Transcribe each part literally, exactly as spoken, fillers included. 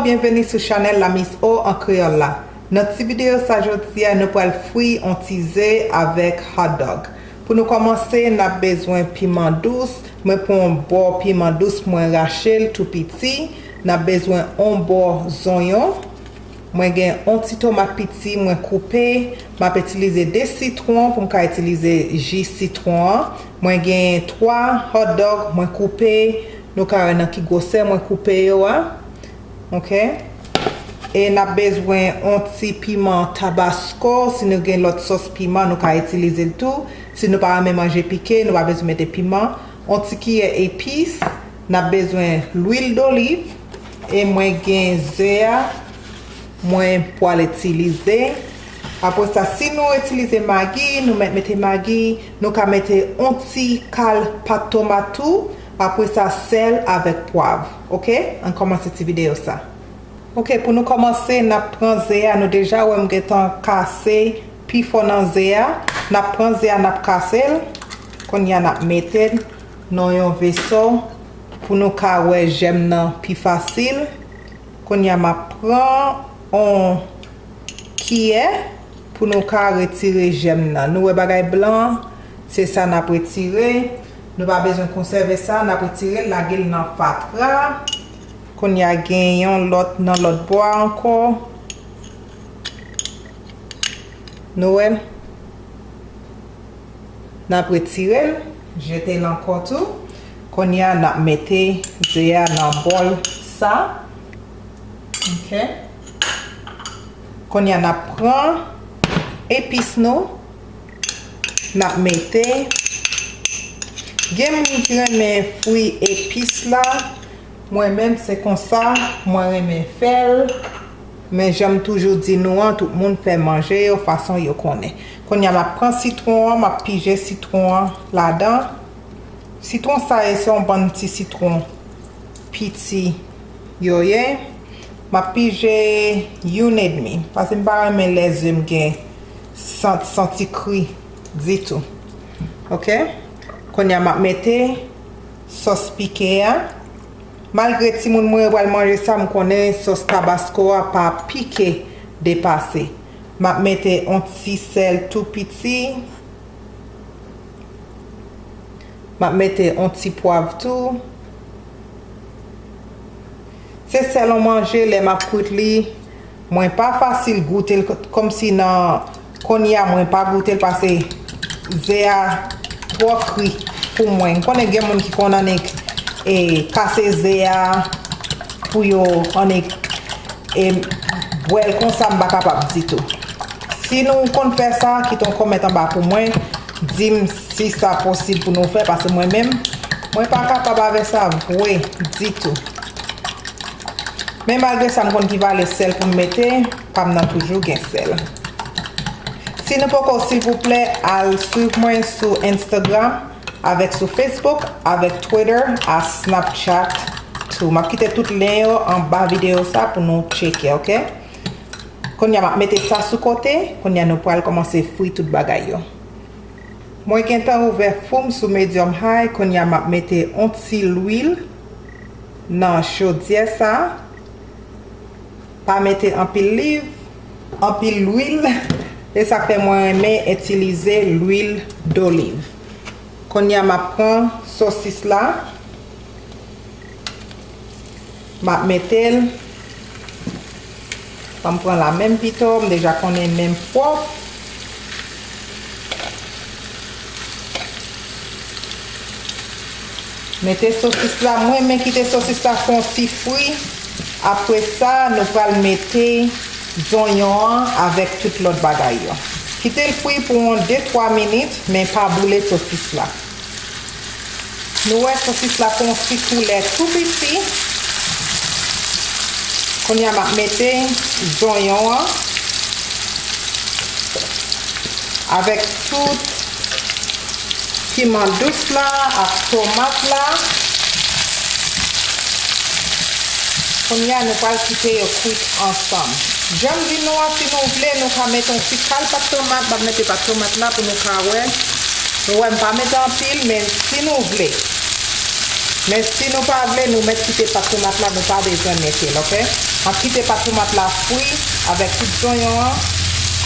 Byenveni sou chanèl La Miss O an kreyòl la. Nan ti videyo sa jodi a, nou pral fri on ti ze avèk hot dog. Pou nou kòmanse, n ap bezwen piman dous. Mwen pran on bò piman dous, mwen rache l tou piti. N ap bezwen on bò zonyon. Mwen gen on ti tomat piti, mwen koupe. M ap itilize de sitwon pou m ka itilize ji sitwon an. Mwen gen twa hot dog, mwen koupe. Nou ka wè nan ki gwosè mwen koupe yo a. Ok. E n ap bezwen on ti piman tabasko. Si nou gen lòt sòs piman, nou ka itilize l tou. Si nou pa renmen manje pike, nou pa bezwen mete piman. On ti kiyè epis. N ap bezwen lwil doliv. E mwen gen ze a, mwen pral itilize. Apre sa, si nou itilize magi, nou mèt mete magi, nou ka mete on ti kal pat tomat tou. Apre sa, sèl avèk pwav. Ok? Ann kòmanse ti videyo sa. Ok, pou nou kòmanse, n ap pran ze a. Nou deja wè m gentan kase pifò nan ze a. N ap pran ze a, n ap kase l. Kounye a, n ap mete l nan yon veso pou nou ka wè jèm nan pi fasil. Kounye a, m ap pran on kiyè pou nou ka retire jèm nan. Nou wè bagay blan, se sa n ap retire. Nou pa bezwen konsève sa, n ap retire l, lage l nan fatra. Kounye a, gen yon lòt nan lòt bò a ankò. Nou wè l? N ap retire l, jete l ankò tou. Kounye a, n ap mete ze a nan bòl sa. Ok. Kounye a, n ap pran epis nou. N ap mete. Gen moun ki renmen fri epis la. Mwen menm, se konsa mwen renmen fè l. Men jan m toujou di nou an, tout moun fè manje yo fason yo konnen. Kounye a, m ap pran sitwon an, m ap pije sitwon an ladan. Sitwon sa yo, se yon bann ti sitwon piti yo ye. M ap pije youn edmi, paske m pa renmen lè ze m gen sant, santi kri ditou. Ok? Kounye a, m ap mete sòs pike a. Malgre timoun mwen yo pral manje sa, m konnen sòs tabasko a pa pike depase. M ap mete on ti sèl tou piti. M ap mete on ti pwav tou. Se sèl on manje, lè m ap kwit li, mwen pa fasil goute l, k-, kòmsi nan kounye a mwen pa goute l, paske ze a twò kri pou mwen. M konnen gen moun ki konn annik, e, kase ze a pou yo annik, e, bwè l konsa, m pa kapab ditou. Si nou konn fè sa, kite yon kòmantè anba pou mwen, di m si sa posib pou nou fè, paske mwen menm, mwen pa kapab avè sa vre ditou. Men malgre sa, m konn ki valè sèl pou m mete, pa m nan toujou gen sèl. Si nou poko, silvouplè, al swiv mwen sou Instagram, avèk sou Facebook, avèk Twitter, a Snapchat tou. M ap kite tout lyen yo anba videyo sa pou nou tcheke, ok? Kounye a, m ap mete sa sou kote. Kounye a, nou pral kòmanse fri tout bagay yo. Mwen gentan ouvè fou m sou medium high. Kounye a, m ap mete on ti lwil nan chodyè sa. Pa mete anpil liv, anpil lwil. E sa k fè mwen renmen itilize lwil doliv. Kounye a, m ap pran sosis la. M ap mete l. Ban m pran la menm pito, m deja konnen men m pwòp. Mete sosis la, mwen renmen kite sosis la fè yon ti fri. Apre sa, nou pral mete zonyon an avèk tout lòt bagay yo. Kite l fri pou yon de twa minit, men pa boule sosis la. Nou wè sosis la fè yon ti koulè tou piti. Kounye a, m ap mete zonyon an avèk tout piman dous la ak tomat la. Kounye a, nou pral kite yo kwit ansanm. Jan m di nou an, si nou vle, nou ka mete yon ti kal pat tomat. M ap mete pat tomat la pou nou ka wè. Nou wè, m pa mete anpil, men si nou vle. Men si nou pa vle, nou mèt kite pat tomat la, nou pa bezwen mete l, ok? M ap kite pat tomat la fri avèk tout zonyon an,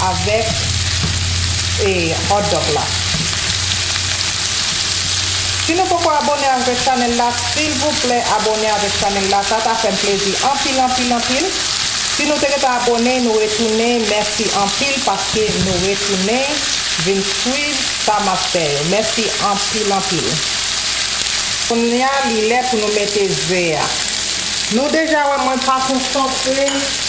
avèk, e, hot dog la. Si nou poko abone avèk chanèl la, silvouplè abone avèk chanèl la. Sa ta fè m plezi anpil, anpil, anpil. Si nou te gentan abone, nou retounen. Mèsi anpil paske nou retounen vin swiv sa m ap fè yo. Mèsi anpil, anpil. Kounye a, li lè pou nou mete ze a. Nou deja wè mwen pa konsantre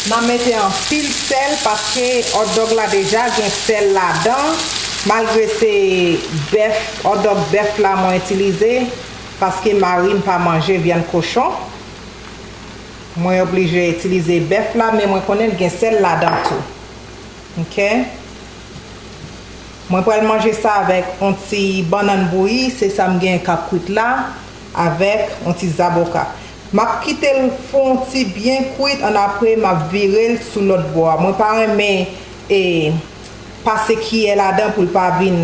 nan mete anpil sèl paske hot dog la deja gen sèl ladan, malgre se bèf, hot dog bèf la mwen itilize, paske mari m pa manje vyann kochon. Mwen oblije itilize bèf la, men mwen konnen l gen sèl ladan tou. Ok? Mwen pral manje sa avèk on ti bannann bouyi, se sa m gen k ap kwit la, avèk on ti zaboka. M ap kite l fè on ti byen kwit, annapre m ap vire l sou lòt bò a. Mwen pa renmen, e, pase kiyè ladan pou l pa vin,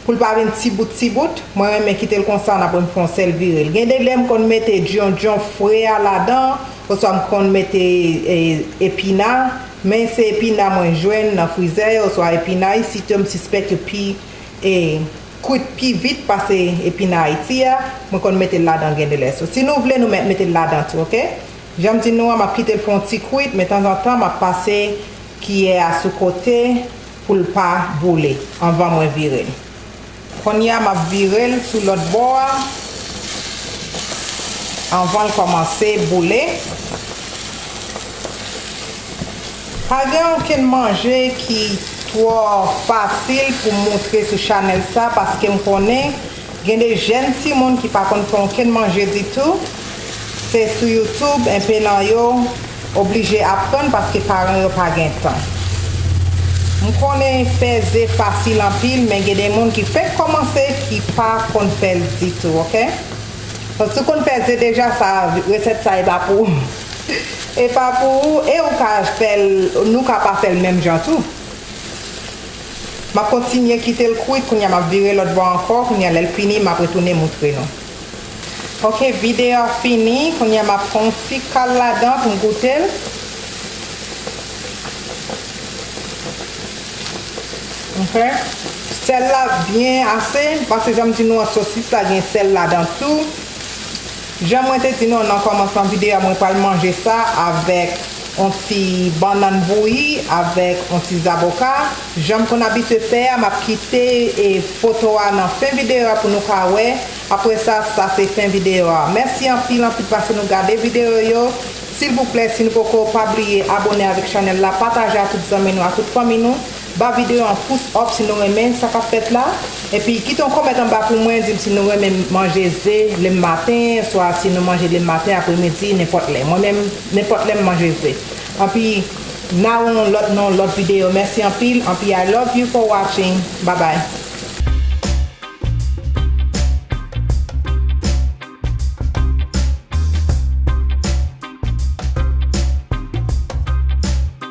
pou l pa vin ti bout, ti bout. Mwen renmen kite l konsa, annapre m fè on sèl vire l. Gen de lè m konn mete djondjon fre a ladan, oswa m konn mete, e, epina, men se epina mwen jwenn nan frizè yo, oswa epina Ayiti yo, m sispèk yo pi, e, kwit pi vit pase epina Ayiti a, mwen konn mete l ladan gen de lè. So, si nou vle, nou mèt mete l ladan tou, ok? Jan m di nou an, m ap kite l fè on ti kwit, men tanzantan, m ap pase kiyè a sou kote pou l pa boule anvan mwen vire l. Kounye a, m ap vire l sou lòt bò a anvan l kòmanse boule. Pa gen okenn manje ki twò fasil pou m moutre sou chanèl sa, paske m konnen gen de jèn timoun ki pa konn fè okenn manje ditou. Se sou YouTube, enpe nan yo oblije aprann paske paran yo pa gen tan. M konnen fè ze fasil anpil, men gen de moun ki fèk kòmanse ki pa konn fè l ditou, ok? Paske si w konn fè ze deja, sa, resèt sa e pa pou ou. E pa pou ou, e ou ka fè l, nou ka pa fè l menm jan tou. M ap kontinye kite l kwit, kounye a m ap vire lòt bò ankò, kounye a lè l fini, m ap retounen moutre nou. Ok, videyo a fini, kounye a m ap fè yon ti kal ladan pou m goute l. Ok. Sèl la byen ase, paske jan m di nou an, sosis la gen sèl ladan tou. Jan mwen te di nou nan kòmansman videyo a, mwen pral manje sa avèk yon ti bannann bouyi, avèk yon ti zaboka. Jan m konn abitye fè a, m ap kite, e, foto a nan fen videyo a pou nou ka wè. Apre sa, sa se fen videyo a. Mèsi anpil, anpil paske nou gade videyo yo. Silvouplè, si nou poko, pa bliye abone avèk chanèl la, pataje a tout zanmi nou, a tout fanmi nou. Ba videyo an pous up si nou renmen sa k ap fèt la. Epi kite yon kòmantè anba pou mwen, di m si nou renmen manje ze lemen maten, swa si nou manje lemen maten, apremidi, nenpòt lè. Mwen menm, nenpòt lè m manje ze. Anpi, n a wè yon lòt nan yon lòt videyo. Mèsi anpil. Anpi, I love you for watching. Bye bye.